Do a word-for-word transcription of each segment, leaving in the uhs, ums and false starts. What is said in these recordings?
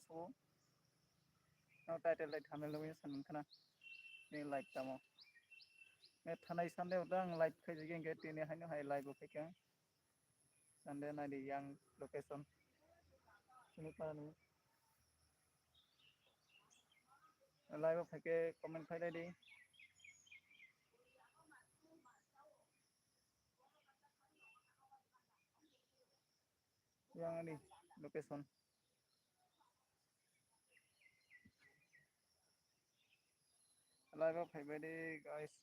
So, no title light hamel lo san khana. Ni light tamo. Ne thanai Sunday udah light khai jigeng ke tini haino hai live khai ka. Sunday nai di yang location. Sini pa ni. Live khai ke comment khai di. Yang ani location. Live o phaibai di, guys.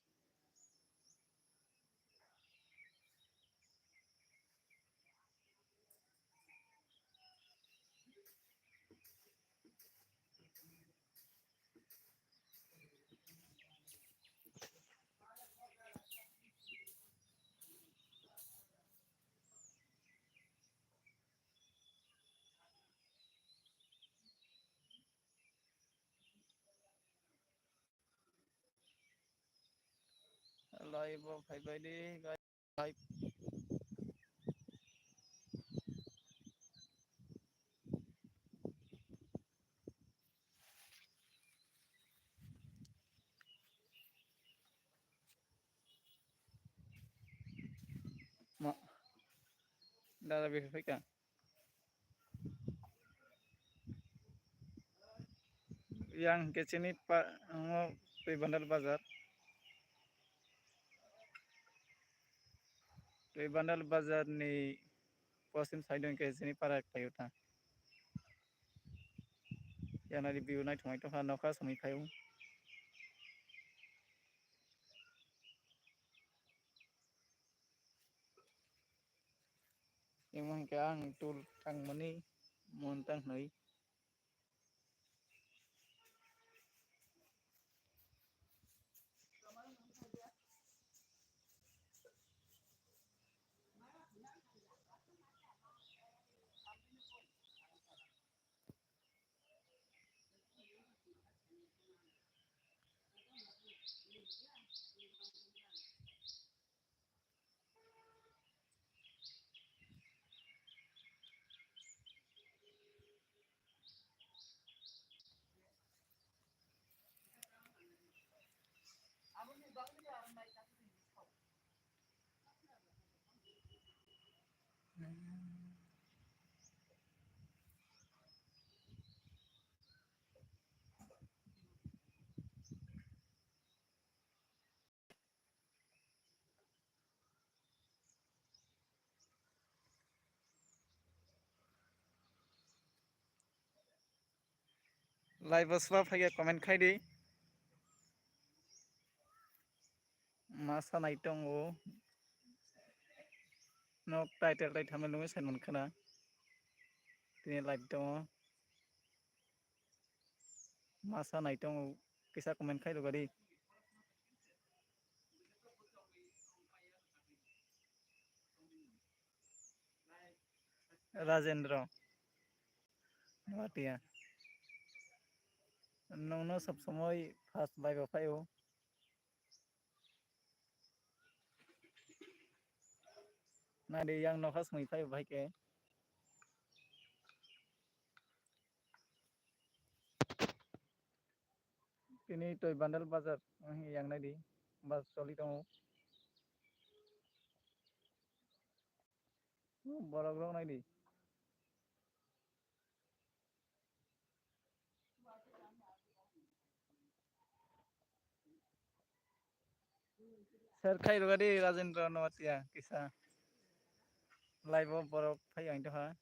Live o phaibai di, guys. Live. Ma. Dada bihik phaikha. Yang hwnkhe chini pa-, omo Twi Bandal bazar. Twi Bandal bazar ni poschim side o hwnkhe chini para khlaio ta. Yang nai di view naithok naithok kha, nokha songwi khaio. Imo hwnkhe ang tool tangmani mon tang hwnwi. Live o swa phaikhe comment khai di. Masa nai tongo. Nok title tai thamwi nungwi sai mankha na. Tini live tongo. Masa nai tongo. Kisa comment khai rwgadi. Rajendra Noatia. Nungno sob somoi first live o phaio. Nadi yang nokha songwi phaio bahai khe. Tini Twi Bandal bazar wngkhe yang naidi, bus choli tongo. Borok rok naidi. Share khai rwgadi Rajendra Noatia kisa. Live o borok phai ang tongkha.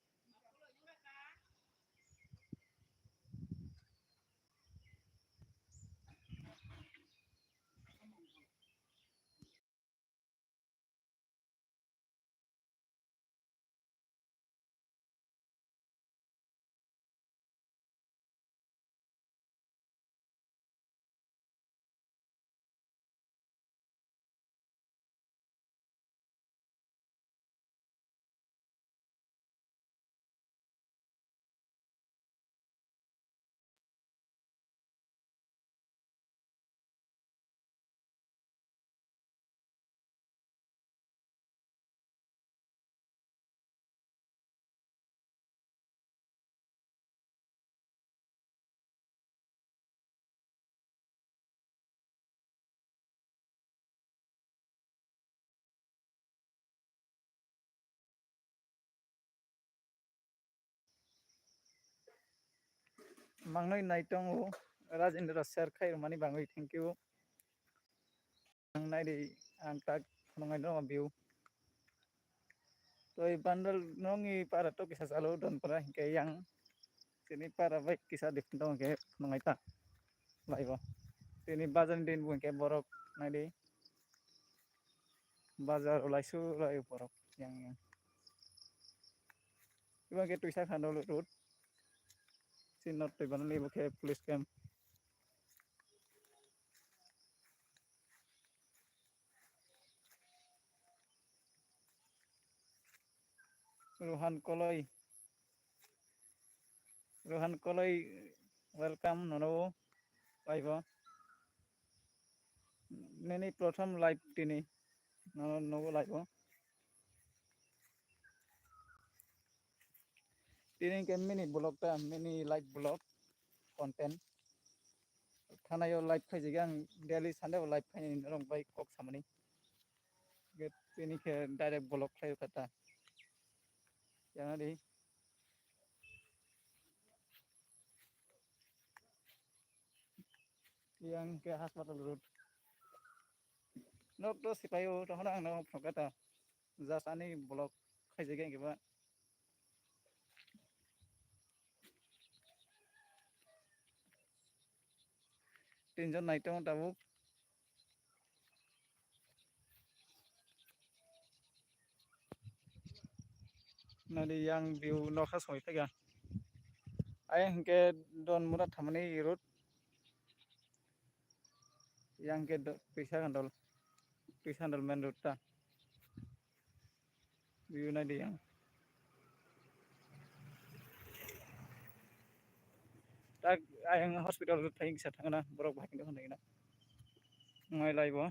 Mangnoi naitongo, Rajendra share khai rwmani bangwi thank you. Ang naidi ang tak phunuknai no view. Toi bandal nongni para to kisa chalo don para hinkhe yang. Tini para bai kisa different tong hinkhe phunuknai ta. Laibo. Tini bazar ni din bo hinkhe borok naidi. Bazar o laisu lai borok yang yang. Iba hinkhe twisa khandol road. Sin not toi banali bo khe police camp. Rohan Koloi. Rohan Koloi, welcome, nono, laibo. Nini prothom live tini, nono, nogo laibo. Tini ke mini vlog ta, mini live vlog content. Thanayo live khaijak ang daily Sunday o live khaini norok bai kok samani. Tini khe direct vlog khlai kha ta. Yang di. Yang ke hospital road. Nok to sipayo to hana ang no phokata. Just ani vlog khaijak ang ba. Tinjon nai tongo tabuk. Nadi yang view nokha soi thega. Ayang hingke don mura thamani road. Yang ke do-, Tuisa Khandol, Tuisa Khandol main road ta. View nai di yang. Tak ayang hospital road thai kisa thangna, borok bahai kino hwnwi na. Ngai laibo.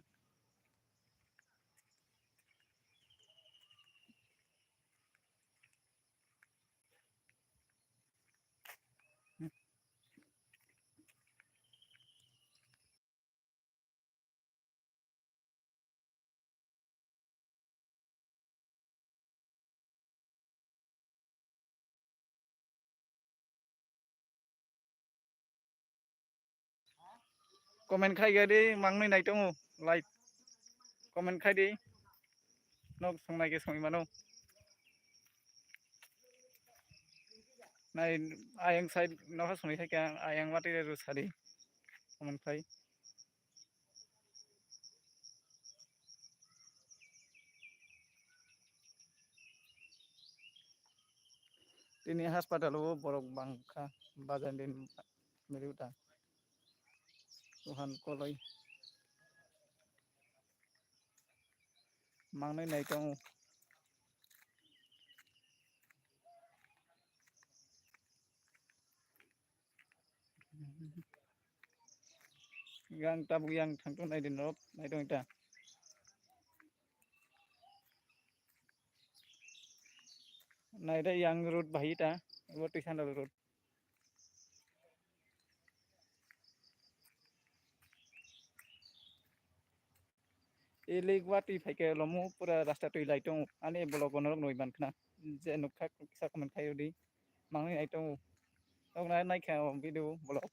Comment khai gadi mangnwi nai tongo, like comment khai di. Nok songnai ke songwi mano. Nai ayang side nokha songwi khai kha, ayang watwi ru sadi. Comment khai. Tini hospital o borok bangkha, bazar din meriuta. Rohan Koloi. Mangnwi nai tongo. Yang tabuk yang thangtung nai din rok, nai tong ita. Nai da yang road bahai ita, abo Tuisandal road. Ilik watwi phaikhe lomo pura rasta twi lai tongo. Ani vlog o norok nugwi mankha na. Je nukha kisa comment khai rwdi. Manwi nai tongo. Nok nai naikha o video vlog.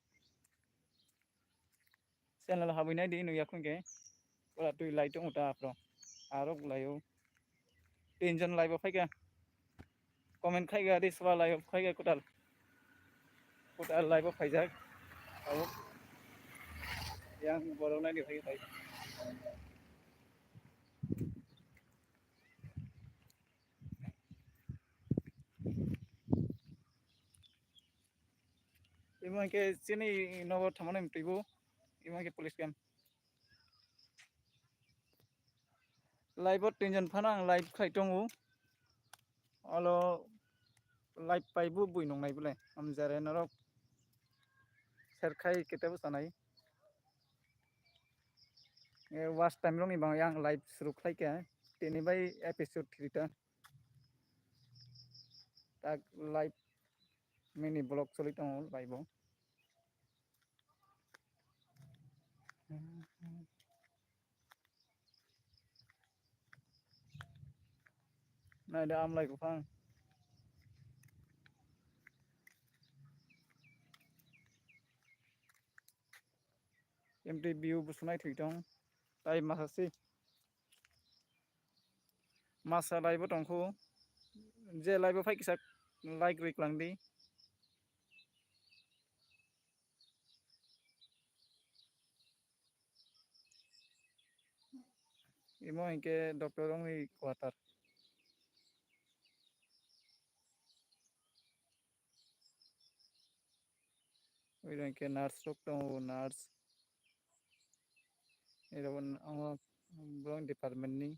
Channel habwi nai di nukya khungkhe. Pura twi lai tongo ta aphro. Arok laio. Tinjon laibo phaikha. Comment khai ga di swa live khai ga kwtal. Kwtal live o phaijak. Abo yang borok nai di phai phai. Imo ke chini nogo thamani mtwibo. Imo ke police camp. Live o tinjon phano ang live khai tongo. Olo live paibo bui nungnai bole. Amjare norok share khai kete bo sanai. E, watch time rokni bangwi ang live suru khlai kha. Tini bai episode three ta. Tak live mini vlog choli tongo live o. Nai da amlai buphang. Empty view bo sunai thwi tong. Tai masa si. Masa live o tongkhu. Je live o phai kisa like rwi klang di. Imo hinkhe doctor wngwi quarter. Ui rw khe nurse rok tongo, nurse. Ero bo, omo borok department ni.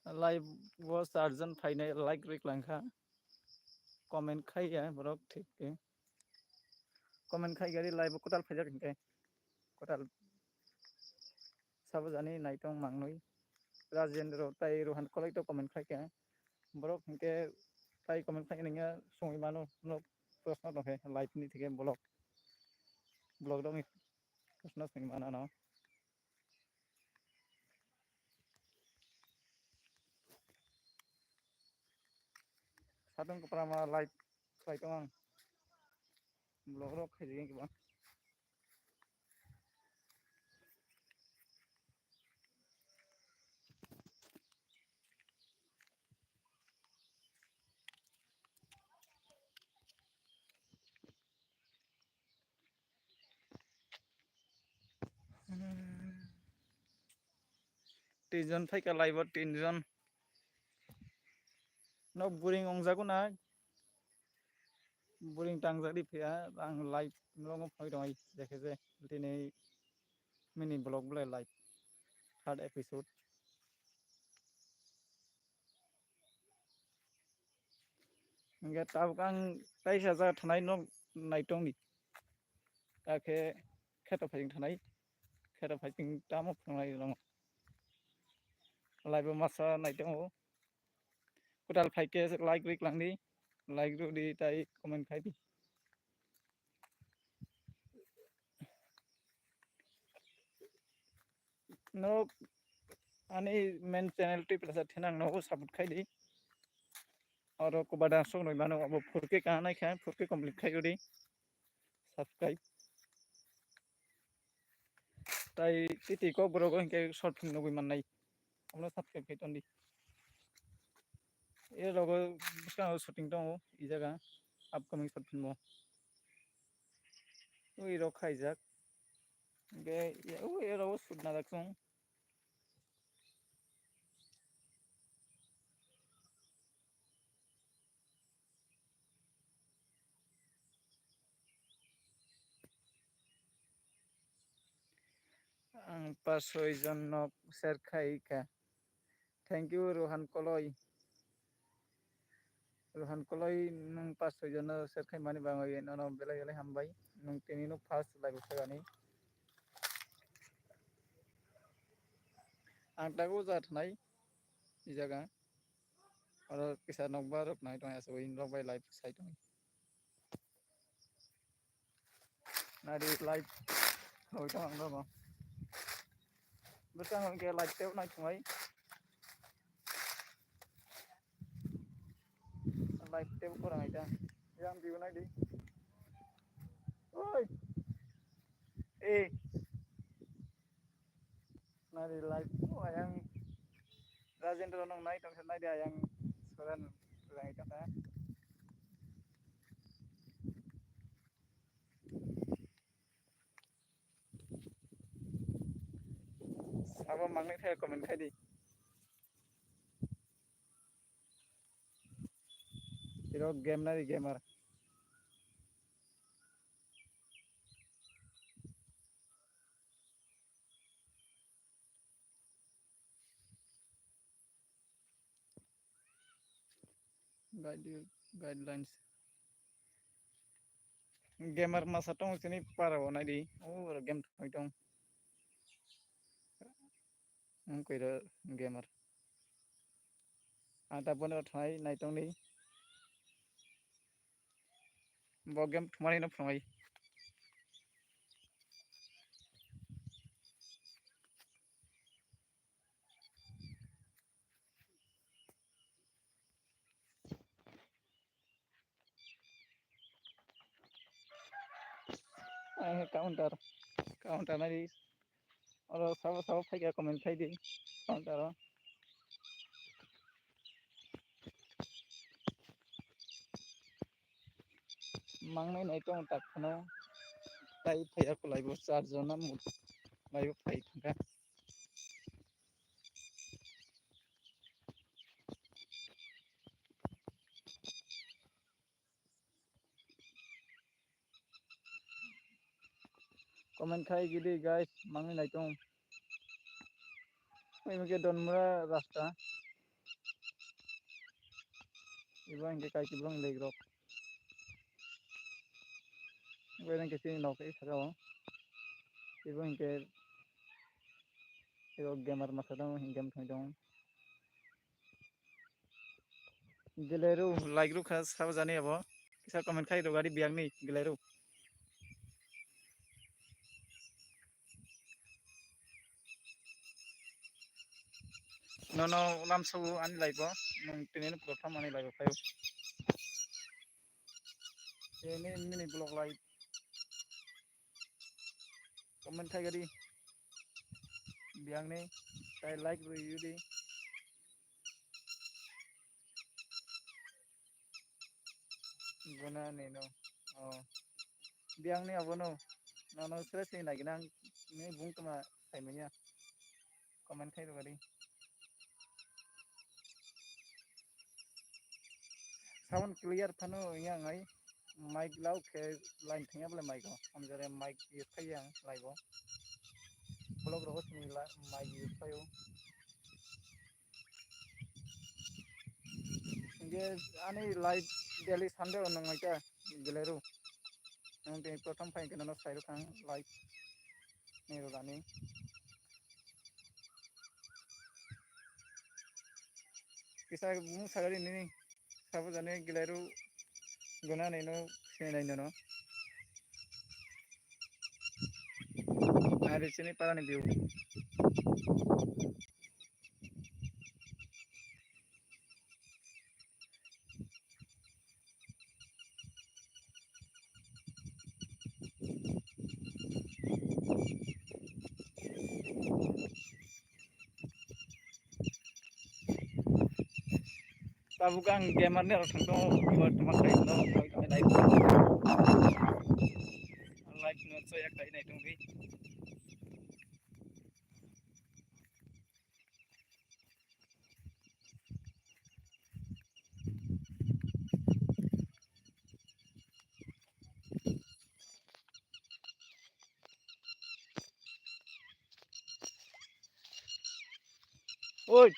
Live o charjon phainai like riklang kha. Comment khaiya borok thik khe. Comment khai gari live o kwtal phaijak hinkhe. Kwtal sabo jani naitong mangnwi. Rajendra tai Rohan Koloi to comment khai khe. Borok hinkhe tai comment khai nangya songwi mano no proshno tongkhe live ni thikhe vlog. Vlog dongni proshno songwi mano no. Satung kwpra ma live khlai tong ang. Vlog rok khaijak khe ba. Tinjon phaikha live o, tinjon. Nok buring ongjago na. Buring tangjak di phiya, ang live no phai rong ai, je khe je tini mini vlog bole live third episode. Hingke tabuk ang taisa jaga thanai no naitong di. Akhe kheto phaising thanai. Kheto phaising tamo phunai rong. Live o masa naitongo. Kwtal phaikhe like rik langdi. Like rw di tai comment khai di. No, ani main channel Twiprasa Thinang no support khai di. Oro kubada song roi mano abo four K ka nai kha, four K complete khai di. Subscribe. Tai titi kok borok hinkhe short film nugui mannai. Amo subscribe khai tondi. E rogo bwskango shooting tongo, i jaga upcoming short film o. Ui rok khaijak. Hingke ui ero sudna dak song. Ang pas soi jon nok share khai kha. Thank you, Rohan Koloi. Rohan Koloi, nwng pas soi jono share khai mani bagwi nono belai belai hambai. Nwng tini no first live o phaiani. Ang tago ja thanai i jaga. Oro kisa nokbar rok nai tong asugwi rok bai live sai tong. Nari live hoi tong ang rogo. Bwskango hwnkhe live tei nai thungai. Live tei khorang aita. Yang view nai di. Oi. Eh. Nari live o ayang Rajendra nong nai tong nai di ayang Soran rang tong kha. Sabo mangnai khe comment khai di. Iro game nari gamer. Guide-, guidelines. Gamer masa tong sini para bo nai di. O game thoi tong. Ang koi ro gamer. Ang ta bono thai nai tong di. Bo game thumani no phungai. Ang counter, counter nai di. Oro sabo sabo phaikha comment khai di. Counter o. Mangnai nai tong tak phano. Tai phaiya kulai bo char jona mut. Lai bo phai thangkha. Comment khai gidi guys, mangni naitung. Oi mike Donmura rasta. Ibo hingke kaiki bwrwng legrok. Ibo hingke chini nok tei saka o. Ibo hingke ibo gamer masa dong, game thang dong. Geleru, like rukha, sabo jani abo. Kisa comment khai rw gari biyang ni geleru. Nono lamsogo ani live o, nwng tini no prothom ani live o phaio. Tini mini vlog live. Comment khai gari. Biyang ni, tai like rw yudi. Guna ni no. Oh. Biyang ni abo no. Nono sre se nai gnang ni bung toma sai manya. Comment khai rw gari. Sound clear phano yang ai. Mic lau khe line thangya bole mic o. Amjare mic use khai yang live o. Vlog rogo sini la mic use khai o. Hingke ani live daily Sunday o nangmai kha geleru. Nwng tini prothom phai khe nono sai rwkha ang live ni rwlani. Kisa bumung sagari nini sabo jani geleru guna nino sinai nono. Ari sini parani view. Tabuk ang gamer ni rok thang tongo, keyboard tongma khai no, koi koi live. Live no so yak khai nai tongwi. Oi.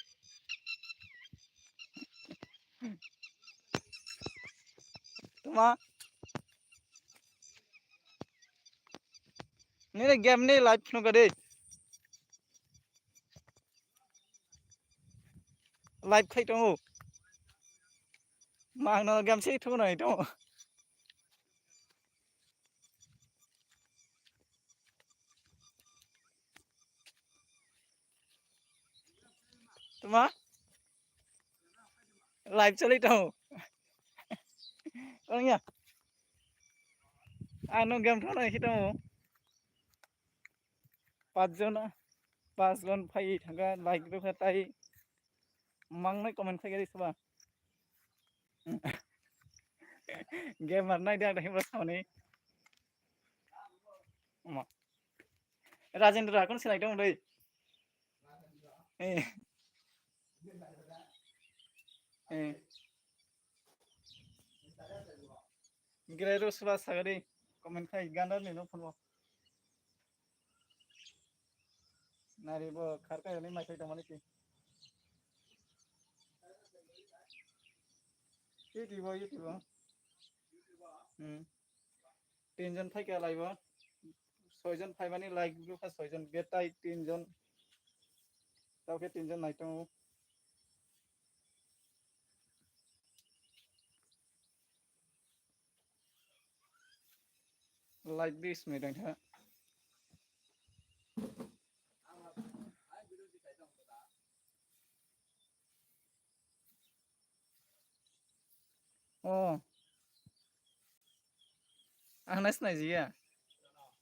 Tuma. Nini game ni live phunukha de. Live khai tongo. Mangno game se thunai tongo. Tuma? Live choli tongo. Ongya. Ano game thona hitongo. Pach jon, pach jon phai thangkha, like rwkha tai. Mangnai comment khai gari soba. Gamer nai dia dai bosoni. Omo. Rajendra kon sinai dong dei. Eh. Eh. Gre ro swa sagari comment khai ganda ni no phunbo. Nari bo kharkai ni mai khai tongmani ki. Iti bo, iti bo. Hmm. Tinjon phaikha laibo. Soijon phaimani like rwkha soijon, betai tinjon. Tao khe tinjon naitongo. Like this me dang tha. Oh. Ang nai sinai jiya.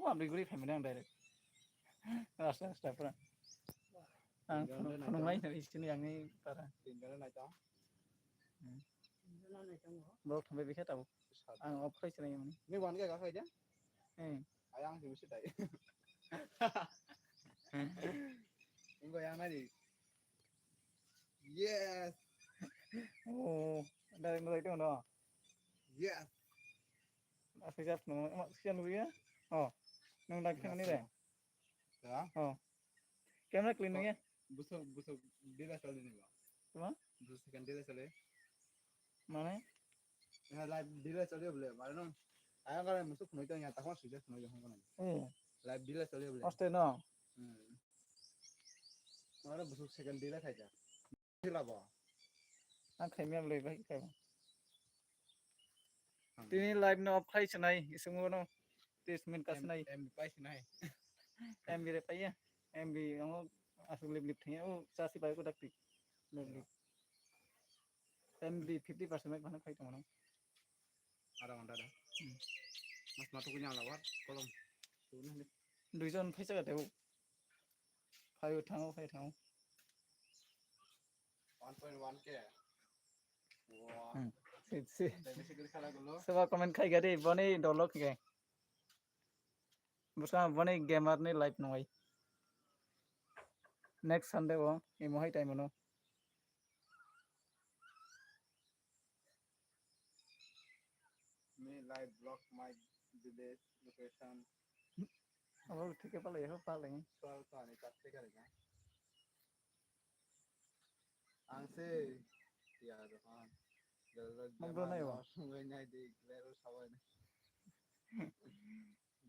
O ang dui guri phaimani ang direct. Rasta rasta pura. Ang phunuk lai na isini ang ni para. Tinjana naita. Hmm. Borok thangbai bikhe tabuk. Ang off khai sinai mani. Ni wan ga ga khai de? Eh. Ayang simi sitai. Ingo yang nai. Yes. Oh, dari mulai tu no. Yes. Aswk jak phunukmani, ma swkang nukya? Oh, nwng dak thangni de? Ya. Oh. Camera clean nukya? Busuk, busuk, dila choli ni ba. Tuma? Busuk second dila choli. Mane? Ya, live dila choli bole, mane no. Ayang kare musuk phunuk tong ya, takma sujak phunuk ya, hongkon. Hmm. Live dila choli bole. Oste no? Hmm. Mane busuk second dila khaija. Sila bo. Ang khaimya bole bai khai. Tini live no off khai sinai, isungo no tris minute ka sinai. M B pai sinai. M B re paiya. M B ang asuk lip lip thangya. O chasi pai ko dakti. Lip lip. M B fifty percent bai phano khai tongmano. Ada honda da. Hmm. Mas matu kunya lawat kolom. Duijon phaisa ka teu. Phaio thango, phai thango. One point one K. Wow. Hmm. Si, si. Tei bisi guri khala gulo. Soba comment khai gari, boni dolok ke. Busa boni gamer ni life nungai. Next Sunday o, imo hai time no. Me live vlog my village location. Abo thike palai ho palai. Twelve to ani kat thike rega. Ang se ya dohan. Mok bro nai bo. Sungai nai di lero sabai.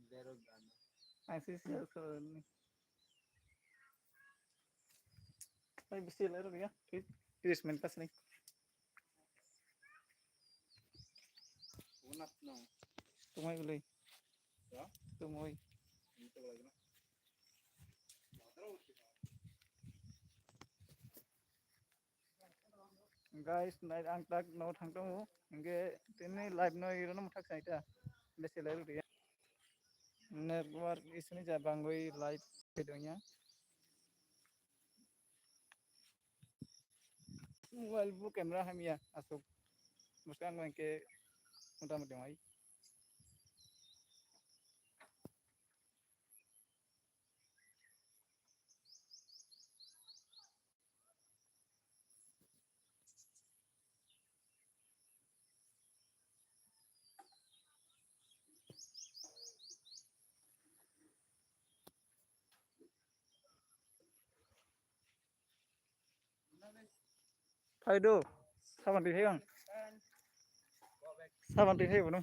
Lero gana. Ang se se so ni. Ai bisi lero ya. Tris minute pas ni. Unat no. Tumai ulai. Ya? Tumai. Ini tu lagi na. Guys, nai ang tak no thang tongo. Hingke tini live no iro no thak sai ta. Besi live ria. Network isini ja bangwi live video nya. Mobile bo camera hamya asuk. Bwskango hingke mota moti wngnai. Phai do, saban twi phai bang. Saban twi phai bono.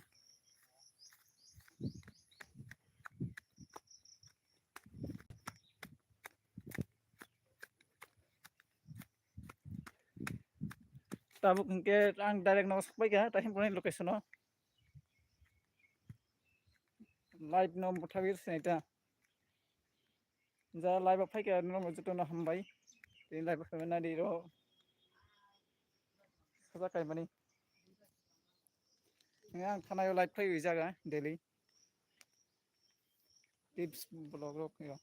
Tabuk hingke ang direct no sakpai kha, tahim boni location o. Live no buthawi sinai ta. Ja live o phaikha norok jotono hambai. Tini live o phaimanani rok sajak kaimani. Ang thanai o live phaiwi jaga daily. Tips vlog rok yo.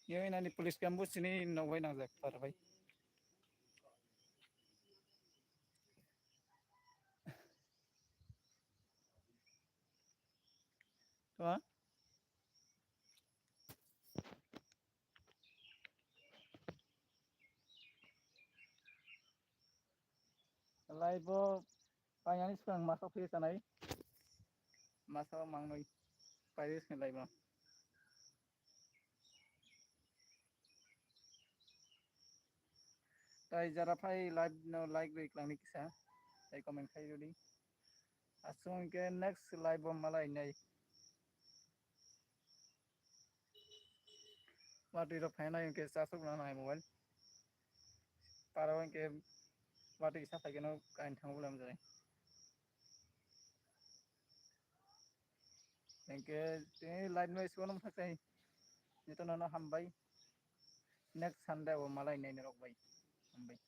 Yo inani police camp bo sini nok bai nangjak par bai. Tuma? Live o painani swkang masa phiyok sanai. Masa o mangnoi. Pairwis ni live o. Tai jara phai live no like bai kwlangni kisa. Tai comment khai rwdi. Aswk hwnkhe next live o malai nai. Watwi rok phaina hwnkhe chasuk nang nai mobile. Para hwnkhe watwi kisa phaikhe no kain thango bwlai mwnai. Hwnkhe tini live no isugo nung thaktai. Jotono no hambai. Next Sunday o malai nai norok bai. Hambai.